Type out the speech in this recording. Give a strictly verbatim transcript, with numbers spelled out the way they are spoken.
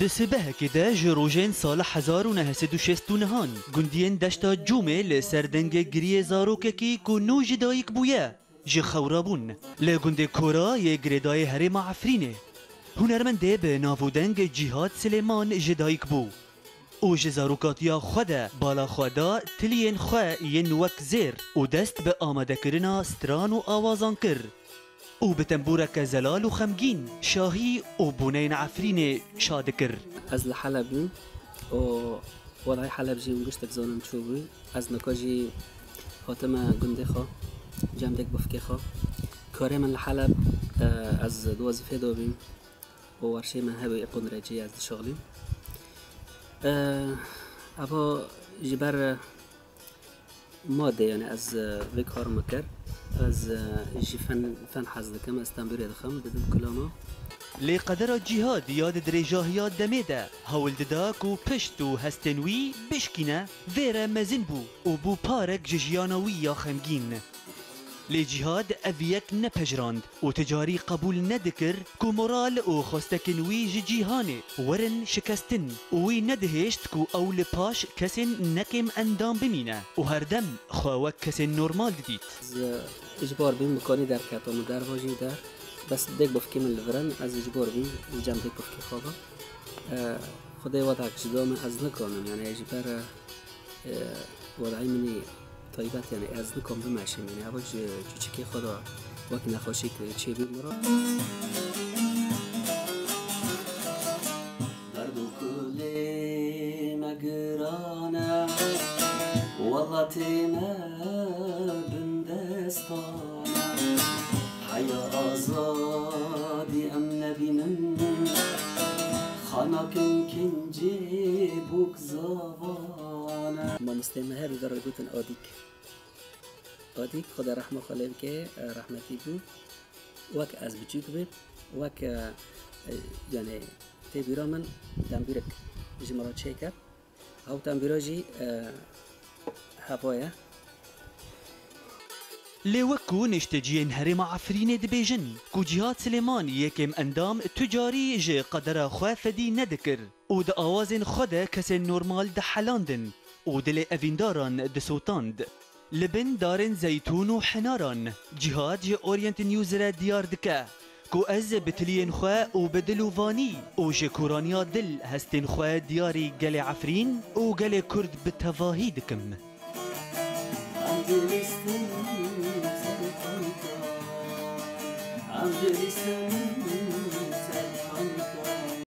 Di sibehekê de ji rojên sala hezar û neh sed û şêst û nehan gundiyên Deşta Cûmê li ser dengê giriyê zarokekî ku nû ji dayik bûye, ji xew rabûn. Li gundê Kora yê girêdayê herêma Efrînê, hunermendê bi nav û deng Cîhad Silêman ji dayik bû û ji zarokatiya xwe de bala xwe da tiliyên xwe yên wek zêr û dest bi amadekirina stran û awazan kir û bi tembûreke zelal û xemgîn şahî û boneyên Efrînê ça dikir. Ez li Heleb im û welay Heleb jî hûn giştek zanin çûbû. Ez nika jî hatime gundê xwe, cem dek bifkê xwe. Karê min li Heleb, e, ez di wezîfê de bîm û werşê min hebû ê qundrecî ez dişixilîm. E, eva ji ber madê, yani ez, e, vê kar min kir. Ez, e, ji fen, fen hez dikim, ez tembûrê dixim, didim kulama. Lê qedera Cîhad ya di dirêjahiya demê de hewl dida ku pişt û hestên wî bişkîne, vê re mezin bû û bû parek ji jiyana wî ya xemgîn. Lê Cîhad ev yek nepejirand û ti carî qebûl nedikir ku moral û xwestekên wî ji cîhanê werin şikestin û wî nedihêşt ku ew li paş kesên nekêm endam bimîne û herdem xwe wek kesên normal didît. Ez, e, îcbar bîm, mikanî derketim û derva jî der. Bes dêk bifkê min li vir in, ez îcbar bîm, li cem dêk bifkê xwe bim. E, Xwedê wedak ji dame ez nikanim, yani ji ber, e, e, wedayê min î taybet, yani ez nikom bimeşim, yani ev ji çûçikê xwe de wek nexweşîk çêbû min re. Derd û kulê me giran e, welatê me bindestan e. Heya azadî em nebînin, xanakin kincê bûk zavan e. Mamostê me her li vir digotin Adîk. Adîk, Xweda rehma xwe lê bike, e, rehmetî bû. Wek ez biçûk bî, wek, e, e, yani tê bîra min tembûrek ji min re çêkir. Ew tembûra jî, e, heva ye. Lê wek ku nişteciyên herêma Efrînê dibêjin ku Cîhad Silêman yekêm endam tu carî ji qedera xwe fedî nedikir û di awazên xwe de kesên normal dihelandin û dilê evîndaran disotand. Li bin darên zeytûn û hinaran, Cîhad ji Orient News re diyar dike ku ez bi tiliyên xwe û bi dil û vanî û ji koraniya dil hestên xwe diyarî gelê Efrîn û gelê Kurd bi tevahî dikim.